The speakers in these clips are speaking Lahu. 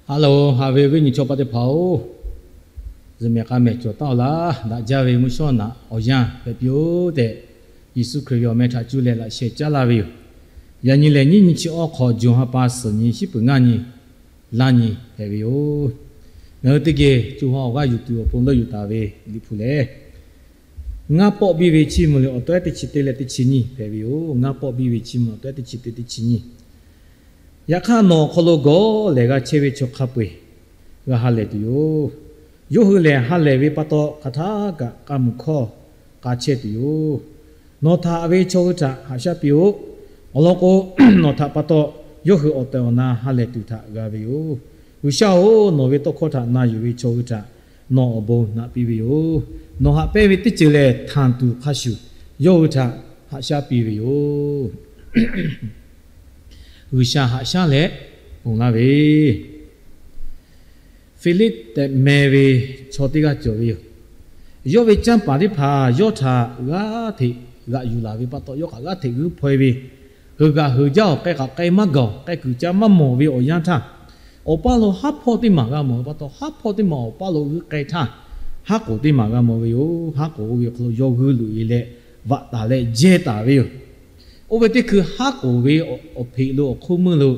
Haˉ loˬ, haꞈ ve awˬ viˉ nyi chaw paˆ teˇ hpaˍ-oˬ, zuhꞈ mehˍ k'a mehˍ cawˬ taˉ-oˬ laˇ. Daꞈ jaˇ ve mvuhˇ shawˉ naꞈ awˬ yanˇ hpehꞈ piˇ-oˆ tehꞈ, Yeˍsuˆ Hkriꞈ ve awˬ meh htaꞈ cuˇ leh laꞈ sheh caˉ laˇ ve yoˬ. Yaꞈ nyi lehˬ, nyiˇ nyi chi awˇ hk'aw, June ha pa suhˍ nyi, shiˉ peuˬ ngaˇ nyi, laˇ nyi hpehꞈ ve yoˬ. Ngaˬ hui teˇ geh co ha awˬ g'aˇ yuˬ tuˬ awˬ pon leuˆ yuˬ taˍ ve Liꞈ hpu lehˬ, Ngaˇ pawˆ biˇ ve chiˇ mvuh leh awˬ tawehˉ teˇ chi teˇ leh teˇ chi nyiˇ hpehꞈ ve yoˬ. Ngaˇ pawˆ biˇ ve chiˇ mvuh awˬ tawehˉ teˇ chi teˇ teˇ chi nyiˇ. Yaꞈ hk'aˇ, nawˬ awˬ hk'aw lo gawˬ lehˬ g'a chehˇ ve chaw hk'a peu-eˬ g'a ha lehˬ tuˬ yoˬ. Yawˇ hui lehˬ, ha lehˬ ve pa taw hk'aˬ htaˇ kaꞈ k'a muiˬ hkawˇ k'a chehˇ tuˬ yoˬ. Nawˬ htaꞈ haꞈ ve chaw hui htaꞈ haꞈ shaˉ piˇ-oˆ. Awˬ lawn k'o, nawˬ htaꞈ pa taw yawˇ hui awˬ tehˬ awˬ na ha lehˬ tuˬ htaꞈ g'a ve yoˬ. G'uiˬsha-oˬ, nawˬ ve tawˇ hkawˇ htaꞈ na yuˬ ve chaw hui htaꞈ nawˬ awˬ bon naꞈ piˇ ve yoˬ. Nawˬ haꞈ pehnˇ ve teˇ ceuˬ lehˬ, htanˍ tuˬ hk'a shuˍ yawˇ hui htaꞈ haꞈ shaˉ piˇ ve yoˬ. G'uiˬsha haꞈ shaˉ leh ponˬ laˇ ve Hpiˇliˆ tehꞈ meh ve chaw teˇ g'aˇ cawˬ ve yoˬ. Yawˇ ve canˇ paˍ teˇ hpaˍ yawˇ htaꞈ g'aˇ hteꞈ g'aꞈ yuˬ laˬ ve pa taw, yawˇ hk'aˬ g'aˇ hteꞈ g'uiˇ hpaw-e ve, heuˬ g'aꞈ heuˬ jaˇ awˬ k'ai k'aꞈ k'ai maˇ gaˬ awˬ, k'ai kuiˬ ca maˇ mawˬ ve awˬ yanˇ htaˇ, awˬ paˇ lo haˉ hpawˇ teˇ maˬ g'a mawˬ ve pa taw, haˉ hpawˇ teˇ maˬ awˬ paˇ lo g'uiˇ k'ai htaˇ, haˉ k'oˍ teˇ maˬ g'a mawˬ ve yoˬ. Haˉ k'oˍ oˇ ve awˬ hk'aw lo yawˇ g'uiˇ loꞈ-e leh vaꞈ taˍ leh jehˇ taˍ ve yoˬ. Oˇ ve teˇ hkui haˉ k'oˍ ve awˬ hpeꞈ lo awˬ hk'oˆ meuˇ lo,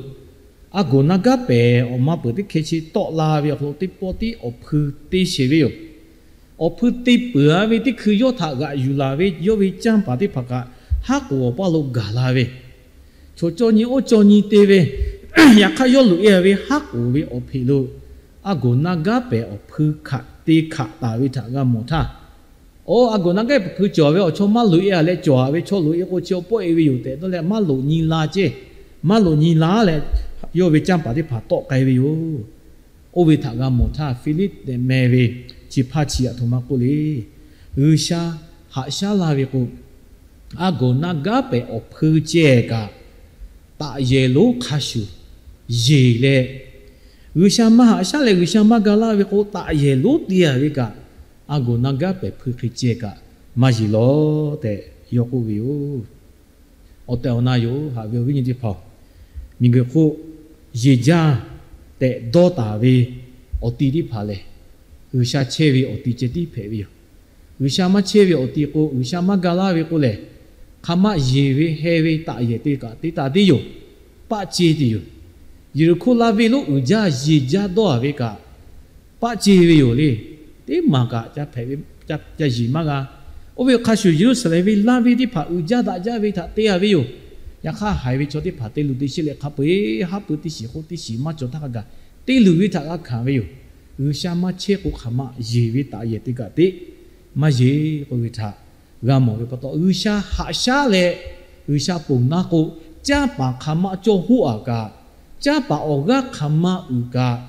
a goˍ na gaˉ pehˍ awˬ ma peuˬ teˇ hkeh chi tawˆ la ve awˬ hk'aw lo teˇ pawˆ tiˉ awˬ hpui te sheˍ ve yoˬ. Awˬ hpui te peuˬ-a ve teˇ hkui yawˇ htaꞈ g'aꞈ yuˬ laˬ ve yawˇ ve canˇ paˍ teˇ hpaˍ kaꞈ haˉ k'oˍ awˬ paˇ lo gaˬ la ve, chaw cawˇ nyi oˇ cawˇ nyi te ve, yaꞈ hk'aˇ yawˇ loꞈ-e ve haˉ k'oˍ ve awˬ hpeꞈ lo a goˍ na gaˉ pehˍ awˬ hpui hkaꞈ te hkaꞈ taˍ ve htaꞈ g'a mawˬ htaˇ, oˇ a goˍ na gaˉ pehˍ hpui cawˬ ve awˬ chaw maˇ loꞈ-e-a leh cawˬ-a ve chaw loꞈ-e k'o chi awˬ pawˆ-e ve yoˬ tehꞈ dawˇ leh maˇ loꞈ nyi la ceˇ. Maˇ loꞈ nyi la leh yawˇ ve canˇ paˍ teˇ hpaˍ tawˆ k'ai ve yoˬ. Oˇ ve htaꞈ g'a mawˬ htaˇ, Hpiˇliˆ tehꞈ meh ve chi hpaˇ chi aꞈ htoꞈ ma k'oˆ le. G'uiˬsha haꞈ shaˉ laˇ ve k'o, a goˍ na gaˉ pehˍ awˬ hpui ceh kaꞈ, taꞈ yehˬ lonˉ hk'a shuˍ yeˬ leh, G'uiˬsha maˇ haꞈ shaˉ leh G'uiˬsha maˇ ga laˇ ve k'o, taꞈ yehˬ lonˉ te-a ve kaꞈ, a goˍ na gaˉ pehˍ hpui hk'e ceh kaꞈ maˇ yeˬ lawˬ tehꞈ yawˇ k'oˆ ve yoˬ. Awˬ tehˬ awˬ na yoˬ, haꞈ ve awˬ viˉ nyi teˇ hpaˍ-oˬ, miˬguiˬ hk'oˆ yeˬ jaˇ tehꞈ dawˇ taˍ ve awˬ ti teˇ hpaˍ lehˬ, G'uiˬsha chehˇ ve awˬ ti ceh tiˉ hpehꞈ ve yoˬ. G'uiˬsha maˇ chehˇ ve awˬ ti k'o, G'uiˬsha maˇ ga laˇ ve k'o lehˬ, hk'aˬ ma yeˬ ve heh ve taꞈ yehˬ te kaꞈ te taˍ teˇ yoˬ. Paˆ ce tuˬ yoˬ. Yeˍriˆhkoˇ laˇ venˇ lonˉ uiˍ jaˇ yeˬ jaˇ dawˇ-a ve kaꞈ, paˆ ce ve yoˬ le. Teˇ maˬ kaꞈ ca hpehꞈ ve, ca yeˬ maˇ g'a. Oˇ ve hk'a shuˍ, Yeˍruˆsaˍlehnˍ ve laˇ venˇ teˇ hpaˍ uiˍ jaˇ daꞈ jaˇ ve htaꞈ te-a ve yoˬ. Yaꞈ hk'aˇ, haiˬ ve chaw teˇ hpaˍ te luˬ te sheˆ leh hk'a peu-eˬ haˉ pui teˇ shiˍ hk'oˆ teˇ shiˍ maˇ cawˬ htaˇ hk'a gaˬ te luˬ ve htaꞈ g'a hkanˍ ve yoˬ. G'uiˬsha maˇ chehˇ k'o, hk'aˬ ma yeˬ ve taꞈ yehˬ te kaꞈ te maˇ yeˬ k'oˆ ve htaꞈ g'a mawˬ ve pa taw, G'uiˬsha haꞈ shaˉ leh G'uiˬsha ponˬ laˇ k'o, canˇ paˍ hk'aˬ ma cawˇ hoˆ-a kaꞈ, canˇ paˍ awˬ g'aˇ hk'aˬ ma uiˍ kaꞈ,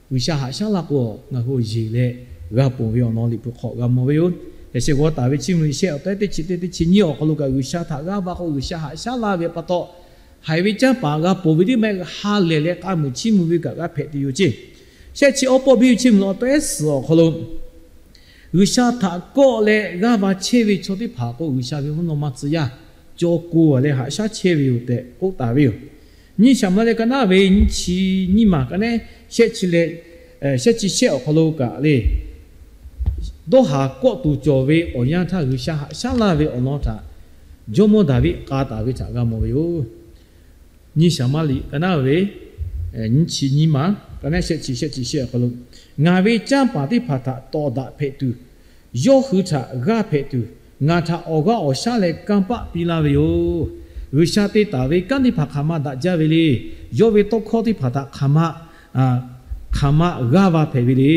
G'uiˬsha haꞈ shaˉ laˇ k'o, ngaˬ hui yeˬ leh g'a ponˬ ve awˬ lawn Liꞈ hpu hk'aw g'a mawˬ ve yoˬ. Yaꞈ sheh g'aw taˍ ve Chiˇ mvuh Liꞈ shehˆ awˬ tawehˉ teˇ chi teˇ teˇ chi nyiˇ awˬ hk'aw lo kaꞈ, G'uiˬsha htaꞈ g'aˇ va k'o, G'uiˬsha haꞈ shaˉ laˇ ve pa taw, haiˬ ve canˇ paˍ g'a ponˬ ve teˇ maˇ ha lehˬ leh k'a muiˬ chiˇ mvuh ve kaꞈ g'a hpehꞈ tuˬ yoˬ ceˇ. Shehˆ chi awˉ pawˆ biˇ ve Chiˇ mvuh Liꞈ awˬ tawehˉ suhˍ awˬ hk'aw lo, G'uiˬsha htaꞈ kawˆ leh g'aˇ va chehˇ ve chaw teˇ hpaˍ k'o, G'uiˬsha ve mvuhˇ naw ma tcuh yaˇ caw ko-a leh haꞈ shaˉ chehˇ ve yoˬ tehꞈ k'oˆ taˍ ve yoˬ. Nyiˇ Saˍmo-eˍlaˆ leh ka naˉ ve nyiˇ chi nyiˇ maˬ ka naˉ shehˆ chi leh shehˆ chi shehˆ awˬ hk'aw lo kaꞈ le, dawˇ haˍ kawˆ tuˬ cawˬ ve awˬ yanˇ htaˇ G'uiˬsha haꞈ shaˉ laˇ ve awˬ lawn htaꞈ Jawˇmawˇ Daˍviˆ k'a taˍ ve htaꞈ g'a mawˬ ve yoˬ. Nyiˇ Saˍmo-eˍlaˆ ka naˉ ve nyiˇ chi nyiˇ maˬ ka naˉ shehˆ chi shehˆ chi shehˆ awˬ hk'aw lo, ngaˬ ve canˇ paˍ teˇ hpaˍ htaꞈ tawˍ daꞈ hpehꞈ tuˬ, yawˇ hui htaꞈ g'aˇ hpehꞈ tuˬ, ngaˬ htaꞈ awˬ g'aˇ awˬ shaˉ leh kanˇ paˆ piˇ laˇ ve yoˬ. G'uiˬsha te taˍ ve kanˉ teˇ hpaˍ hk'aˬ ma daꞈ jaˇ ve le. Yawˇ ve tawˇ hkawˇ teˇ hpaˍ htaꞈ hk'aˬ ma hk'aˬ ma g'aˇ va hpehꞈ ve le.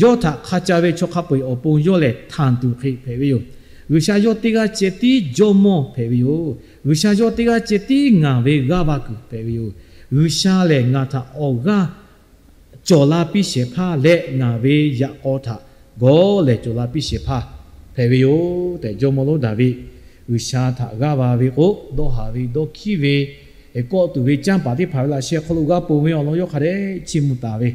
Yawˇ htaꞈ hk'a ca ve chaw hk'a peu-eˬ awˬ pon yawˇ lehˬ htanˬ tuˬ hk'e hpehꞈ ve yoˬ. G'uiˬsha yawˇ teˇ g'aˇ ceh tiˉ Jawˇmawˇ hpehꞈ ve yoˬ. G'uiˬsha yawˇ teˇ g'aˇ ceh tiˉ ngaˬ ve g'aˇ va kuiˬ hpehꞈ ve yoˬ. G'uiˬsha lehˬ ngaˬ htaꞈ awˬ g'aˇ cawˬ la piˇ shehˍ hpaˇ leh ngaˬ ve yaꞈ k'aw htaꞈ gawˬ lehˬ cawˬ la piˇ shehˍ hpaˇ hpehꞈ ve yoˬ tehꞈ, jawˇmawˇ lonˉ Daˍviˆ G'uiˬsha htaꞈ g'aˇ va ve k'o, dawˇ haˍ ve dawˇ hkiˉ ve kawˆ tuˬ ve canˇ paˍ teˇ hpaˍ ve laꞈ sheh hk'aw lo g'a ponˬ ve awˬ lawn yawˇ hk'a dehꞈ chiˇ mvuh taˍ ve,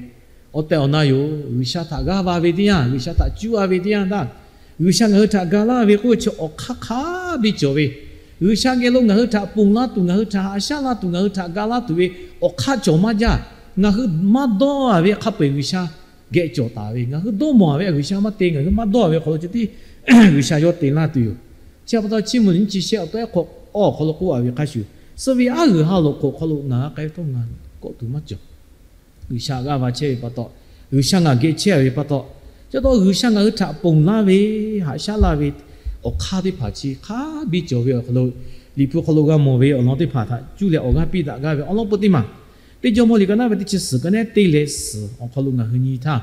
awˬ tehˬ awˬ na yoˬ. G'uiˬsha htaꞈ g'aˇ va ve teˇ yanˇ, G'uiˬsha htaꞈ cuˇ a ve teˇ yanˇ htaˇ, G'uiˬsha ngaˬ hui htaꞈ ga laˇ ve k'oˆ ve chi awˬ hk'aˇ hk'aˇ biˇ cawˬ ve, G'uiˬsha geh lo ngaˬ hui htaꞈ ponˬ laˇ tuˬ, ngaˬ hui htaꞈ haꞈ shaˉ laˇ tuˬ, ngaˬ hui htaꞈ ga laˇ tuˬ ve awˬ hk'aˇ cawˬ maˇ jaˇ. Ngaˬ hui maˇ dawˇ ve hk'a peu-eˬ G'uiˬsha geh cawˬ taˍ ve, ngaˬ hui dawˇ mawˬ ve G'uiˬsha maˇ te, ngaˬ hui maˇ dawˇ ve awˬ hk'aw lo ceh tiˉ G'uiˬsha yawˇ te laˇ tuˬ yoˬ. Chi pa taw Chiˇ mvuh liꞈ nyiˇ chi shehˆ awˬ tawehˉ awˬ hk'aw lo k'oˆ a ve hk'a shuˍ, suh ve aˉ g'uiˬ ha loꞈ hk'oꞈ hk'aw lo ngaˬ g'a k'ai ve htawˇ ngaˬ kawˆ tuˬ maˇ cawˬ. G'uiˬsha g'aˇ va chehˇ ve pa taw, G'uiˬsha ngaˬ geh chehˇ ve pa taw, chi pa taw G'uiˬsha ngaˬ hui htaꞈ ponˬ laˇ ve, haꞈ shaˉ laˇ ve awˬ hk'aˇ teˇ hpaˍ chi hk'a biˇ cawˬ ve awˬ hk'aw lo, Liꞈ hpu hk'aw lo g'a mawˬ ve awˬ lawn teˇ hpaˍ htaꞈ cuˇ leh awˬ g'aˇ piˇ daꞈ gaˇ ve awˬ lawn peu teˇ maˬ, teˇ Jawˇmawˇ liꞈ ka naˉ ve teˇ chi suhˍ ka nehˉ teˇ leh suhˍ awˬ hk'aw lo ngaˬ hui nyi htaˇ,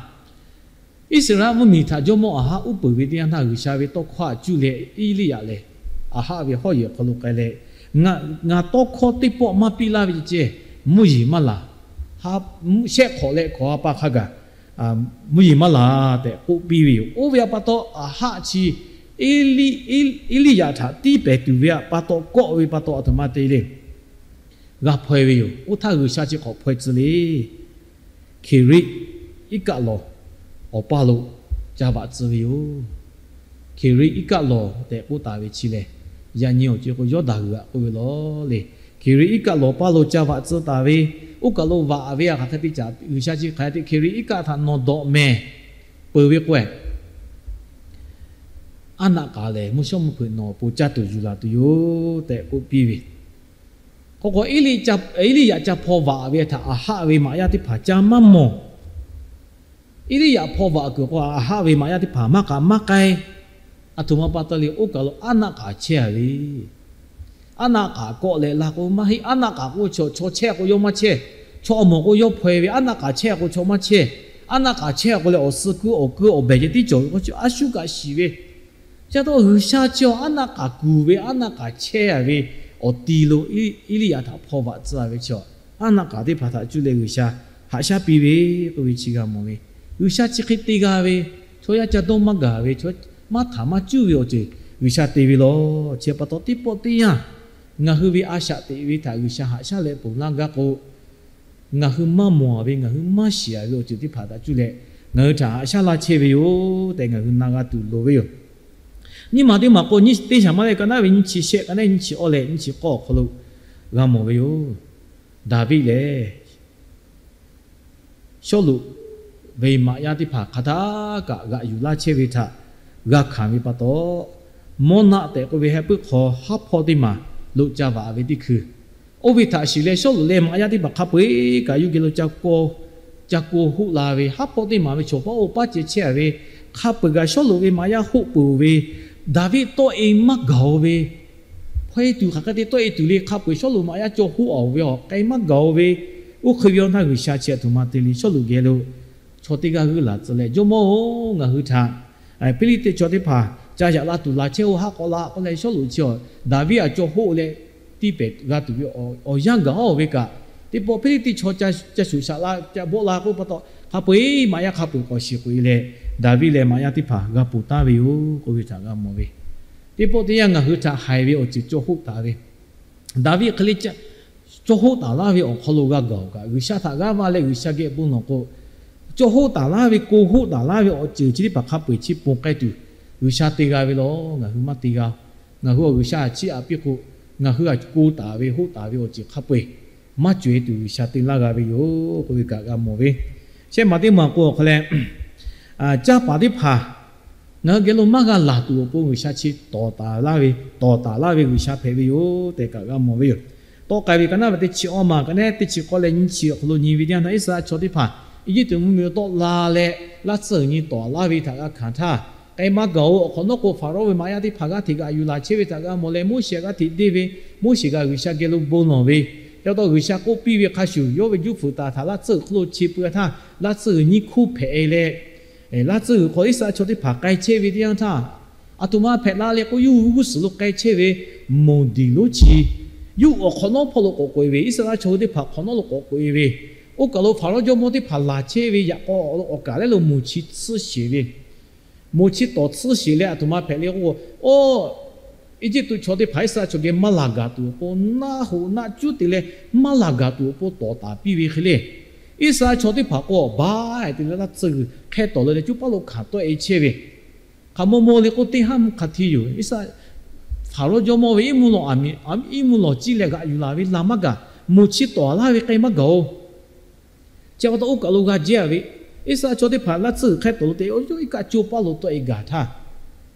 Iˉsaˍreˍlaˆ mvuhˇmiˬ htaꞈ jawˇmawˇ Aˍhaˆ uˉ peunˍ ve teˇ yanˇ htaˇ, G'uiˬsha ve tawˇ hkawˇ htaꞈ cuˇ leh Eˇliˇyaꞈ lehˬ, Aˍhaˆ ve hawˉ yehˬ awˬ hk'aw lo k'ai leh, ngaˬ tawˇ hkawˇ teˇ pawˆ maˇ piˇ laˇ ve ceh, mvuhˇ yeˬ maˇ laˬ. Shehˆ hk'awꞈ leh hk'awꞈ ha pa hk'a gaˬ mvuhˇ yeˬ maˇ laˬ tehꞈ k'oˆ piˇ ve yoˬ. Oˇ ve pa taw Aˍhaˆ chi Eˇliˇyaꞈ htaꞈ tiˇ pehˍ tuˬ ve pa taw kawˆ ve pa taw aˬ htoꞈ ma te le, g'a hpaw-e ve yoˬ. Oˇ htaˇ G'uiˬsha chi hk'awꞈ hpaw-e tcuh le. Hkeˍriˆ iˉ kaˆ lawˬ awˬ paˇ lo ca vaꞈ tcuh ve yoˬ. Hkeˍriˆ iˉ kaˆ lawˬ tehꞈ k'oˆ taˍ ve chi lehˬ, yaꞈ nyi awˬ ceuˬ k'o Yawˇdanˍ g'uiˬ aꞈ k'oˆ ve lawˬ le. Hkeˍriˆ iˉ kaˆ lawˬ paˇ lo ca vaꞈ tcuh taˍ ve, oˇ kaˬ lo vaꞈ ve a hk'aˬ hk'e te caꞈ, G'uiˬsha chi hk'aˬ hk'e te Hkeˍriˆ iˉ kaˆ htaꞈ nawˬ dawꞈ mehˍ peuˬ ve k'o, Aˉ naˆ k'aˍ lehˬ mvuhˇ shawˉ mvuhˇ hpeuꞈ nawˬ awˬ pon caˇ tuˬ yuˬ laˬ tuˬ yoˬ tehꞈ k'oˆ piˇ ve. K'o k'o, Eˇliˇyaꞈ ca hpaw vaꞈ ve htaꞈ Aˍhaˆ ve maꞈ yaˇ teˇ hpaˍ ca maˇ mawˬ. Eˇliˇyaꞈ hpaw vaꞈ kuiˬ k'o, Aˍhaˆ ve maꞈ yaˇ teˇ hpaˍ maˇ k'aꞈ maˇ k'ai. Aˬ htoꞈ ma pa taw le, oˇ kaˬ lo aˉ naˆ k'aˍ chehˇ a ve, aˉ naˆ k'aˍ kawˆ leh la k'o maˇ heˆ. Aˉ naˆ k'aˍ k'o chaw chehˇ k'o yawˇ maˇ chehˇ. Chaw awˬ mawˬ k'o yawˇ hpaw-e ve. Aˉ naˆ k'aˍ chehˇ k'o chaw maˇ chehˇ. Aˉ naˆ k'aˍ chehˇ k'o leh awˬ suh kuiˉ awˬ kuiˉ awˬ behˬ ceh tiˉ cawˬ ve k'o, a shu kaꞈ shiˍ ve. Chi pa taw G'uiˬsha chi aˬ aˉ naˆ k'aˍ kuˬ ve, aˉ naˆ k'aˍ chehˇ a ve awˬ ti lo Eˇliˇyaꞈ htaꞈ hpaw vaꞈ tcuh a ve chi, aˉ naˆ k'aˍ teˇ hpaˍ htaꞈ cuˇ leh G'uiˬsha haꞈ shaˉ piˇ ve k'oˆ ve chi g'a mawˬ ve. G'uiˬsha chi hk'e te g'a ve, chaw yaˇ ca dawˇ maˇ gaˬ ve, maˇ htaˍ maˇ cuˇ ve awˬ ceuˬ G'uiˬsha te ve lawˬ. Chi pa taw teˇ pawˆ teˇ yanˇ ngaˬ hui ve a shaꞈ teꞈ ve htaꞈ G'uiˬsha haꞈ shaˉ leh ponˬ laˇ gaˇ k'o, ngaˬ hui maˇ mawˬ a ve, ngaˬ hui maˇ shiˍ a ve awˬ ceuˬ teˇ hpaˍ htaꞈ cuˇ leh ngaˬ hui htaꞈ haꞈ shaˉ laˇ chehˇ ve yoˬ tehꞈ ngaˬ hui na g'a tuˬ loˍ ve yoˬ. Nyiˇ maˬ teˇ maˬ k'o, teˇ Saˍmaˍriˆ ka naˉ ve nyiˇ chi shehˆ ka naˉ nyiˇ chi awˇ leh nyiˇ chi k'awˇ awˬ hk'aw lo g'a mawˬ ve yoˬ. Daˍviˆ lehˬ, Sawˉluꞈ ve maꞈ yaˇ teˇ hpaˍ hk'aˬ htaˆ kaꞈ g'aꞈ yuˬ laˇ chehˇ ve htaꞈ g'a hkanˍ ve pa taw, Mawˇnaˆ tehꞈ k'oˆ ve heh puiˉ hk'aw haˉ hpawˇ teˇ maˬ lo ca vaꞈ ve teˇ hkui, oˇ ve htaꞈ shiˍ leh Sawˉluꞈ leh maꞈ yaˇ teˇ hpaˍ hk'a peu-eˬ kaꞈ yawˇ geh lo ca ko hoˆ la ve, haˉ hpawˇ teˇ maˬ ve chaw paˉ oˇ paˉ ceh chehˇ a ve, hk'a peu-eˬ kaꞈ Sawˉluꞈ ve maꞈ yaˇ hoˆ peuˬ ve, Daˍviˆ tawˆ-e maˇ gaˬ-o ve, hpaw-e tuˬ hk'aˬ hk'e te tawˆ-e tuˬ le, hk'a peu-eˬ Sawˉluꞈ maꞈ yaˇ cawˇ hoˆ a-oˬ ve awˬ k'ai maˇ gaˬ-o ve, oˇ hk'e ve awˬ htaˇ G'uiˬsha chi aˬ htoꞈ ma te le, Sawˉluꞈ geh lo chaw teˇ g'aˇ g'uiˇ laˬ tcuh leh, Jawˇmawˇ-oˬ, ngaˬ hui htaꞈ Hpiˇliˇtiˆ chaw teˇ hpaˍ ca yaꞈ la tuˬ laˬ chehˇ-oˆ, haˆ k'awꞈ la k'oˆ leh, Sawˉluꞈ chi Daˍviˆ aꞈ cawˇ hoˆ leh tiˇ pehˍ g'a tuˬ ve awˬ yanˇ gaˬ-oˬ ve kaꞈ, teˇ pawˆ Hpiˇliˇtiˆ chaw ca shuˍ shaꞈ la ca bawˆ la k'oˆ pa taw, hk'a peu-eˬ maꞈ yaˇ hk'a peu-eˬ k'awꞈ shiˍ k'oꞈ-e leh, Daˍviˆ leh maꞈ yaˇ teˇ hpaˍ g'a ponˬ taˍ ve yoˬ k'oˆ ve htaꞈ g'a mawˬ ve. Teˇ pawˆ teˇ yanˇ ngaˬ hui htaꞈ haiˬ ve awˬ ceuˬ cawˇ hoˆ taˍ ve, Daˍviˆ hk'e le cawˇ hoˆ taˍ laˇ ve awˬ hk'aw lo g'a gaˬ-oˬ kaꞈ, G'uiˬsha htaꞈ g'aˇ va leh G'uiˬsha geh bon lawˬ k'o, cawˇ hoˆ taˍ laˇ ve, ko hoˆ taˍ laˇ ve awˬ ceuˬ chi teˇ hpaˍ hk'a peu-eˬ chi ponˬ k'ai tuˬ G'uiˬsha te g'a ve lawˬ. Ngaˬ hui maˇ te g'a-oˬ. Ngaˬ hui awˬ G'uiˬsha chiˇ aꞈ piˇ k'o, ngaˬ hui aꞈ ko taˍ ve hoˆ taˍ ve awˬ ceuˬ hk'a peu-eˬ maˇ cawˬ-e tuˬ G'uiˬsha te laˇ g'a ve yoˬ k'oˆ ve kaꞈ g'a mawˬ ve. Shehˆ maˬ teˇ maˬ k'o awˬ hk'aw leh, caˇ paˍ teˇ hpaˍ ngaˬ hui geh lo maˇ g'a laˬ tuˬ awˬ pon G'uiˬsha chi tawˍ taˍ laˇ ve, tawˍ taˍ laˇ ve G'uiˬsha hpehꞈ ve yoˬ tehꞈ kaꞈ g'a mawˬ ve yoˬ. Tawˆ k'ai ve ka naˉ ve teˇ chi awˇ maˬ ka nehˉ teˇ chi k'awˇ leh nyiˇ chi awˬ hk'aw lo nyi ve teˇ yanˇ htaˇ, Iˉsaˍreˍlaˆ chaw teˇ hpaˍ Eˇjiˇtuꞈ mvuhˇmiˬ lo tawˆ la leh laˇ tsuhˇ g'uiˬ nyi tawˍ laˇ ve htaꞈ g'a hkanˍ htaˇ, k'ai maˇ gaˬ-oˬ. Awˬ hk'awꞈ nawˉ k'o Hpaˍrawˇ ve maꞈ yaˇ teˇ hpaˍ g'aˇ hteꞈ g'aꞈ yuˬ laˬ chehˇ ve htaꞈ g'a mawˬ leh, Moˉseˍ g'aˇ hteꞈ deˇ ve, Moˉseˍ g'aꞈ G'uiˬsha geh lo bon lawˬ ve, yaꞈ taw G'uiˬsha k'oˆ piˇ ve hk'a shuˍ, yawˇ ve juˇ fuiˍ taˍ htaꞈ laˇ tsuhˇ g'uiˬ hk'aw lo chi pui-a htaˇ, laˇ tsuhˇ g'uiˬ nyiˇ hkuˇ hpehꞈ-e leh, laˇ tsuhˇ g'uiˬ hk'aw Iˉsaˍreˍlaˆ chaw teˇ hpaˍ k'ai chehˇ ve teˇ yanˇ htaˇ, aˬ htoꞈ ma hpehꞈ la le k'o, yawˇ hui g'uˇ suhˍ lo k'ai chehˇ ve mawˬ diˍ lonˉ chi yawˇ hui awˬ hk'awꞈ nawˉ hpawˇ lo k'awꞈ k'oꞈ-e ve, Iˉsaˍreˍlaˆ chaw hui teˇ hpaˍ hk'awꞈ nawˉ lo k'awꞈ k'oꞈ-e ve, oˇ kaˬ lo Hpaˍrawˇ jawˇmawˇ teˇ hpaˍ laˬ chehˇ ve yaꞈ k'aw awˬ kaˬ lehˉ lo moˬ chi tsuhˇ sheˍ ve, moˬ chi tawˍ tsuhˇ sheˍ leh, aˬ htoꞈ ma hpehꞈ le k'o, oˇ Eˇjiˇtuꞈ chaw teˇ hpaˍ Iˉsaˍreˍlaˆ chaw geh maˇ laˬ gaˬ tuˬ awˬ pon, naˆ hoꞈ naˆ cuˉ te leh maˇ laˬ gaˬ tuˬ awˬ pon tawˍ taˍ piˇ ve hk'e le. Iˉsaˍreˍlaˆ chaw teˇ hpaˍ k'o, baˬ te leh laˇ tsuhˇ g'uiˬ hk'e tawˍ leh cuˇ paˉ lo hkanˍ tawˆ-e chehˇ ve, hk'aˬ maw maw le k'o, teˇ haˉ mvuhˇ hk'a hteˇ yoˬ. Iˉsaˍreˍlaˆ Hpaˍrawˇ jawˇmawˇ ve iˉ mvuhˇ lawˬ aˬ miˍ, iˉ mvuhˇ lawˬ ciˇ leh g'aꞈ yuˬ laˬ ve laˬ maˇ gaˬ, moˬ chi tawˍ laˇ ve k'ai maˇ gaˬ-oˬ. Chi pa taw oˇ kaˬ lo g'a jehˇ a ve, Iˉsaˍreˍlaˆ chaw teˇ hpaˍ laˇ tsuhˇ hk'ehˇ tawˍ lo te, oˇ yawˇ iˉ kaˆ co paˇ lo tawˆ e gaˬ htaˇ,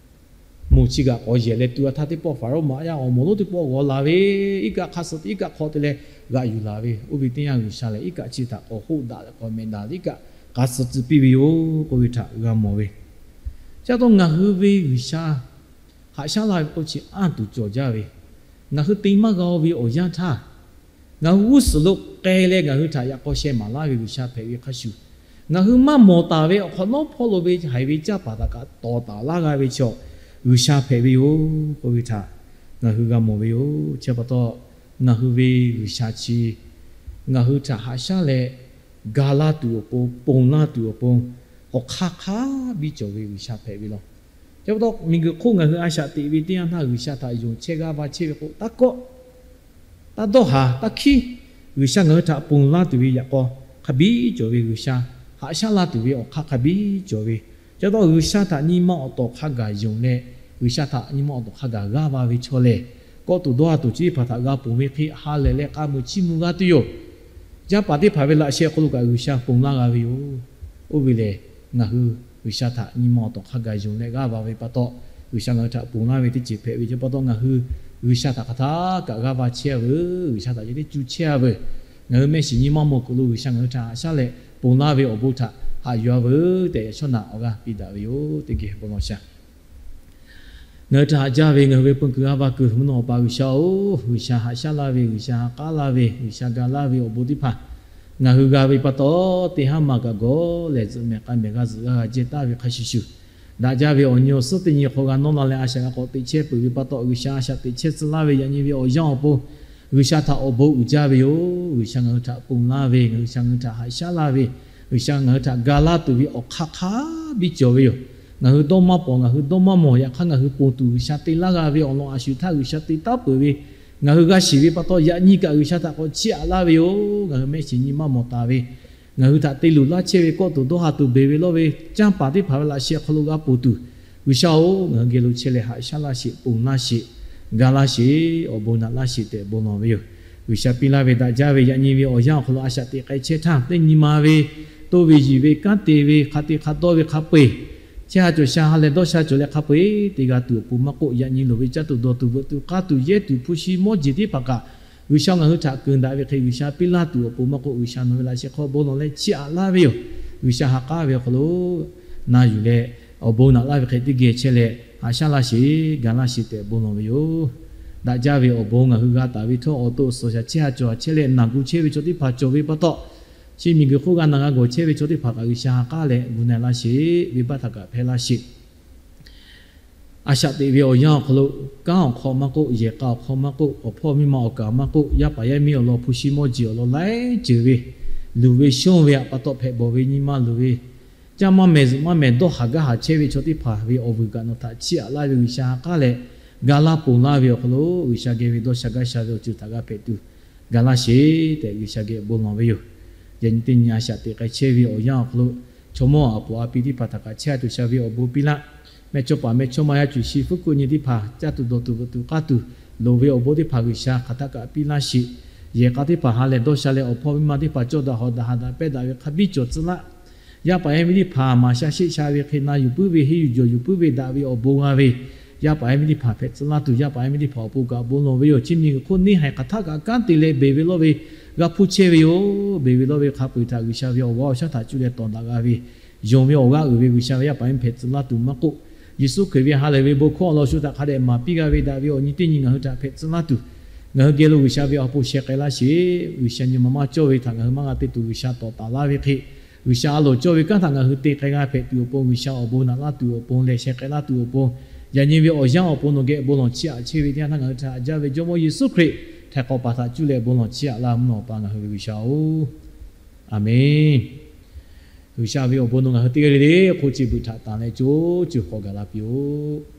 moˬ chi g'aꞈ k'awꞈ yehˬ leh tu a htaˇ, teˇ pawˆ Hpaˍrawˇ maꞈ yaˇ awˬ moˍ lonˉ teˇ pawˆ g'aw la ve, iˉ kaˆ hk'a suh te iˉ kaˆ hk'aw te leh g'aꞈ yuˬ laˬ ve, oˇ ve teˇ yanˇ G'uiˬsha lehˬ iˉ kaˆ chi htaꞈ k'awꞈ hoˆ daꞈ leh k'awꞈ mehꞈ daꞈ leh iˉ kaˆ k'a suh tcuh piˇ ve yoˬ k'oˆ ve htaꞈ g'a mawˬ ve. Chi pa taw ngaˬ hui ve G'uiˬsha haꞈ shaˉ laˇ ve k'oˆ chi anˇ tuˬ cawˬ jaˇ ve, ngaˬ hui te maˇ g'a-o ve awˬ yanˇ htaˇ, ngaˬ hui g'uˇ suhˍ lo k'ai leh ngaˬ hui htaꞈ yaꞈ k'aw sheh maˍ laˇ ve G'uiˬsha hpehꞈ ve hk'a shuˍ, ngaˬ hui maˇ mawˬ taˍ ve awˬ hk'awꞈ nawˉ hpawˇ lo ve haiˬ ve canˇ paˍ htaꞈ kaꞈ tawˍ taˍ laˇ g'a ve chaw G'uiˬsha hpehꞈ ve yoˬ k'oˆ ve htaꞈ ngaˬ hui g'a mawˬ ve yoˬ. Chi pa taw, ngaˬ hui ve G'uiˬsha chi ngaˬ hui htaꞈ haꞈ shaˉ leh ga laˇ tuˬ awˬ pon, ponˬ laˇ tuˬ awˬ pon, awˬ hk'aˇ hk'a biˇ cawˬ ve G'uiˬsha hpehꞈ ve law. Chi pa taw miˬguiˬ hk'oˆ ngaˬ hui a shaꞈ teꞈ ve teˇ yanˇ htaˇ G'uiˬsha htaꞈ yonˍ chehˇ g'aˇ va chehˇ ve k'o, taˇ kawˆ, taˇ dawˇ haˍ, taˇ hkiˉ, G'uiˬsha ngaˬ hui htaꞈ ponˬ laˇ tuˬ ve yaꞈ k'aw hk'a biˇ cawˬ ve, G'uiˬsha haꞈ shaˉ laˇ tuˬ ve awˬ hk'aˇ hk'a biˇ cawˬ ve. Chi pa taw G'uiˬsha htaꞈ nyi ma awˬ tawˍ hk'a gaˬ yonˍ leh, G'uiˬsha htaꞈ nyi ma awˬ tawˍ hk'a gaˬ g'aˇ va ve chaw lehˬ, kawˆ tuˬ dawˇ ha tuˬ chi teˇ hpaˍ htaꞈ g'a ponˬ ve hk'e ha lehˬ leh k'a muiˬ chiˇ mvuh g'aˇ tuˬ yoˬ. Yaˇ paˍ teˇ hpaˍ ve laꞈ sheh hk'aw lo kaꞈ G'uiˬsha ponˬ laˇ g'a ve yoˬ. Oˇ ve lehˬ, ngaˬ hui G'uiˬsha htaꞈ nyi ma awˬ tawˍ hk'a gaˬ yonˍ leh g'aˇ va ve pa taw, G'uiˬsha ngaˬ hui htaꞈ ponˬ laˇ ve teˇ ceuˬ hpehꞈ ve chi pa taw, ngaˬ hui G'uiˬsha htaꞈ hk'aˬ htaˇ kaꞈ g'aˇ va chehˇ a veuˬ. G'uiˬsha htaꞈ ceh teˇ cu chehˇ a veuˬ. Ngaˬ hui mehˆ shiˍ nyi maˇ mawˬ kuiˬ lo G'uiˬsha ngaˬ hui htaꞈ haꞈ shaˉ leh ponˬ laˇ ve awˬ bon htaꞈ haꞈ yuˬ a veuˬ tehꞈ, yaꞈ shawˉ naꞈ awˬ g'aˇ piˇ daꞈ ve yoˬ. Teˇ geh bon lawˬ shaˍ. Ngaˬ hui htaꞈ haꞈ jaˇ ve ngaˬ hui ve peu kuiˬ g'aˇ va kuiˬ mvuhˇ naw awˬ pa G'uiˬsha-oˬ, G'uiˬsha haꞈ shaˉ laˇ ve, G'uiˬsha ha k'aˉ laˇ ve, G'uiˬsha ga laˇ ve awˬ bon teˇ hpaˍ ngaˬ hui g'a ve pa taw, teˇ haˉ ma kaꞈ gawˬ lehˬ zuhꞈ mehˍ k'a mehˍ g'a zuhꞈ g'a g'a jehˇ taˍ ve hk'a shuˍ shuˍ, daꞈ jaˇ ve awˬ nyi awˬ suhˉ teˇ nyi hk'aw g'a nawˇ la leh a shaꞈ g'a k'awꞈ teꞈ chehˇ peuˬ ve pa taw, G'uiˬsha a shaꞈ teꞈ chehˇ tcuh laˇ ve yaꞈ nyi ve awˬ yanˇ awˬ pon G'uiˬsha htaꞈ awˬ bon uiˍ jaˇ ve yoˬ. G'uiˬsha ngaˬ hui htaꞈ ponˬ laˇ ve, G'uiˬsha ngaˬ hui htaꞈ haꞈ shaˉ laˇ ve, G'uiˬsha ngaˬ hui htaꞈ ga laˇ tuˬ ve awˬ hk'aˇ hk'a biˇ cawˬ ve yoˬ. Ngaˬ hui dawˇ maˇ pawˍ, ngaˬ hui dawˇ maˇ mawˬ, yaꞈ hk'aˇ ngaˬ hui ponˬ tuˬ G'uiˬsha te laˇ g'a ve awˬ lawn a shu htaˇ G'uiˬsha te taˉ peuˬ ve, ngaˬ hui g'a shiˍ ve pa taw yaꞈ nyi kaꞈ G'uiˬsha htaꞈ k'awꞈ chiˇ aꞈ laˇ ve yoˬ. Ngaˬ hui mehˆ shiˍ nyi maˇ mawˬ taˍ ve, ngaˬ hui htaꞈ te luˬ laˇ chehˇ ve kawˆ tuˬ dawˇ ha tuˬ beˬ ve lawˇ ve, canˇ paˍ teˇ hpaˍ ve laꞈ sheh hk'aw lo g'a ponˬ tuˬ, G'uiˬsha-oˬ, ngaˬ hui geh lo chehˇ leh haꞈ shaˉ laˇ sheˍ, ponˬ laˇ sheˍ, ga laˇ sheˍ, awˬ bon naꞈ laˇ sheˍ tehꞈ bon lawˬ ve yoˬ. G'uiˬsha piˇ laˇ ve daꞈ jaˇ ve yaꞈ nyi ve awˬ yanˇ awˬ hk'aw lo a shaꞈ teꞈ k'ai chehˇ htaˇ, teˇ nyi ma ve toˇ ve yiˬ ve kanˉ te ve hk'a te hk'a dawˇ ve hk'a peu-eˬ, chehˇ ha cawˬ sha ha leh dawˇ sha cawˬ leh hk'a peu-eˬ te g'a tuˬ awˬ pon maˇ k'oˆ, yaꞈ nyi loˍ ve caˇ tuˬ dawˬ tuˬ veuꞈ tuˬ k'aˇ tuˬ yehˇ tuˬ hpu shi mawˇ jeˬ teˇ hpaˍ kaꞈ, G'uiˬsha ngaˬ hui htaꞈ keunˍ daꞈ ve hk'e G'uiˬsha piˇ laˇ tuˬ awˬ pon maˇ k'oˆ, G'uiˬsha nawˬ ve laꞈ sheh hk'aw bon lawˬ leh chiˇ aꞈ laˇ ve yoˬ. G'uiˬsha ha k'aˉ ve awˬ hk'aw lo na yuˬ leh awˬ bon naꞈ laˇ ve hk'e teˇ geh chehˇ leh haꞈ shaˉ laˇ sheˍ, ga laˇ sheˍ tehꞈ bon lawˬ ve yoˬ. Daꞈ jaˇ ve awˬ bon ngaˬ hui g'a taˍ ve htawˇ, awˬ to suhˍ shaˍ chehˇ ha cawˬ ha chehˇ leh naˬ gu chehˇ ve chaw teˇ hpaˍ cawˬ ve pa taw, chi miˬguiˬ hk'oˆ g'a naˬ g'a gawˬ chehˇ ve chaw teˇ hpaˍ kaꞈ G'uiˬsha ha k'aˉ leh gu na laˇ sheˍ, venˇbaˆ htaꞈ kaꞈ hpehˇ laˇ sheˍ. A shaꞈ teꞈ ve awˬ yanˇ awˬ hk'aw lo, kanˉ awˬ hk'aw maˇ k'oˆ, yehˬ k'a awˬ hk'aw maˇ k'oˆ, awˬ hpawˇ miˇ ma awˬ kaˍ maˇ k'oˆ, yaˇ paˍ yaˇ miˇ awˬ lawn hpu shi mawˇ jeˬ awˬ lawn laiˉ ceuˬ ve, luˬ ve shonˇ ve pa taw hpehꞈ bawˬ ve nyi ma luˬ ve, caˇ maˇ mehˍ zuhꞈ maˇ mehˍ dawˇ haˍ gaˇ haˍ chehˇ ve chaw teˇ hpaˍ ve awˬ vuiˬ kaꞈ nawˬ htaꞈ chiˇ aꞈ laˇ ve G'uiˬsha ha k'aˉ leh, ga laˇ ponˬ laˇ ve awˬ hk'aw lo G'uiˬsha geh ve dawˇ sha gaˇ sha ve awˬ ceuˬ htaꞈ g'a hpehꞈ tuˬ, ga laˇ sheˍ tehꞈ G'uiˬsha geh bon lawˬ ve yoˬ. Yaꞈ nyi teˇ nyi a shaꞈ teꞈ k'ai chehˇ ve awˬ yanˇ awˬ hk'aw lo, chaw mawˇ aˬ poˍ a pi teˇ hpaˍ htaꞈ kaꞈ chehˇ ha cawˬ sha ve awˬ bon piˇ laˇ. Mehˇchawˇpaˍ mehˇchawˇma yaˇ cuˬ shi fuˉ kuˆ nyi teˇ hpaˍ caˇ tuˬ dawˬ tuˬ veuꞈ tuˬ k'aˇ tuˬ loˍ ve awˬ bon teˇ hpaˍ G'uiˬsha hk'aˬ htaˆ kaꞈ piˇ laˇ sheˍ. Yehˬ k'a teˇ hpaˍ ha lehˬ dawˇ sha leh awˬ hpawˇ miˇ ma teˇ hpaˍ cawˇ daꞈ hawꞈ daꞈ haꞈ daꞈ pehˇ daꞈ ve hk'a biˇ cawˬ tcuh laˇ. Yaˇ paˍ yaˇ miˇ teˇ hpaˍ maˍ sha sheˆ sha ve hk'e na yuˬ puiˉ ve, henˇ yuˬ jawˬ yuˬ puiˉ ve daꞈ ve awˬ bon g'a ve, yaˇ paˍ yaˇ miˇ teˇ hpaˍ hpehꞈ tcuh laˇ tuˬ, yaˇ paˍ yaˇ miˇ teˇ hpaˍ awˬ pon kaꞈ bon lawˬ ve yoˬ. Chi miˬguiˬ hk'oˆ neˇ haiˬ hk'aˬ htaˆ kaꞈ kanˉ te leh beˬ ve lawˇ ve g'a hpuˇ chehˇ ve yoˬ. Beˬ ve lawˇ ve hk'a peu-eˬ htaꞈ G'uiˬsha ve awˬ g'aˇ awˬ shaˉ htaꞈ cuˇ leh tawˍ daꞈ g'a ve, yonˍ ve awˬ g'aˇ uiˍ ve G'uiˬsha ve yaˇ paˍ yaˇ miˇ hpehꞈ tcuh laˇ tuˬ maˇ k'oˆ, Yeˍsuˆ Hkriꞈ ve ha lehˬ ve bon hkawˇ awˬ lawn shu htaꞈ hk'a dehꞈ maˍ piˇ g'a ve daꞈ ve awˬ nyi teˇ nyi ngaˬ hui htaꞈ hpehꞈ tcuh laˇ tuˬ, ngaˬ hui geh lo G'uiˬsha ve awˬ pon sheh k'ai laˇ sheˍ. G'uiˬsha nyi ma maˇ cawˇ ve htaꞈ ngaˬ hui maˇ g'a te tuˬ G'uiˬsha tawˍ taˍ laˇ ve hk'e, G'uiˬsha a loˍ cawˇ ve kanˉ htaꞈ ngaˬ hui te k'ai g'a hpehꞈ tuˬ awˬ pon, G'uiˬsha awˬ bon naꞈ laˇ tuˬ awˬ pon leh sheh k'ai laˇ tuˬ awˬ pon, yaꞈ nyi ve awˬ yanˇ awˬ pon nawˬ geh bon lawˬ chiˇ aꞈ chehˇ ve teˇ yanˇ htaˇ ngaˬ hui htaꞈ haꞈ jaˇ ve Jawˇmawˇ Yeˍsuˆ Hkriꞈ htaiˍ hk'awꞈ paˍ htaꞈ cuˇ leh bon lawˬ chiˇ aꞈ laˇ mvuhˇ naw awˬ pa ngaˬ hui ve G'uiˬsha-oˬ, Aˍmenˇ. G'uiˬsha ve awˬ bon nawˬ ngaˬ hui teˇ g'aˇ le le hk'oˆ chi beuꞈ htaꞈ tanˬ leh co ceuˬ hk'aw gaˬ la piˇ-oˆ.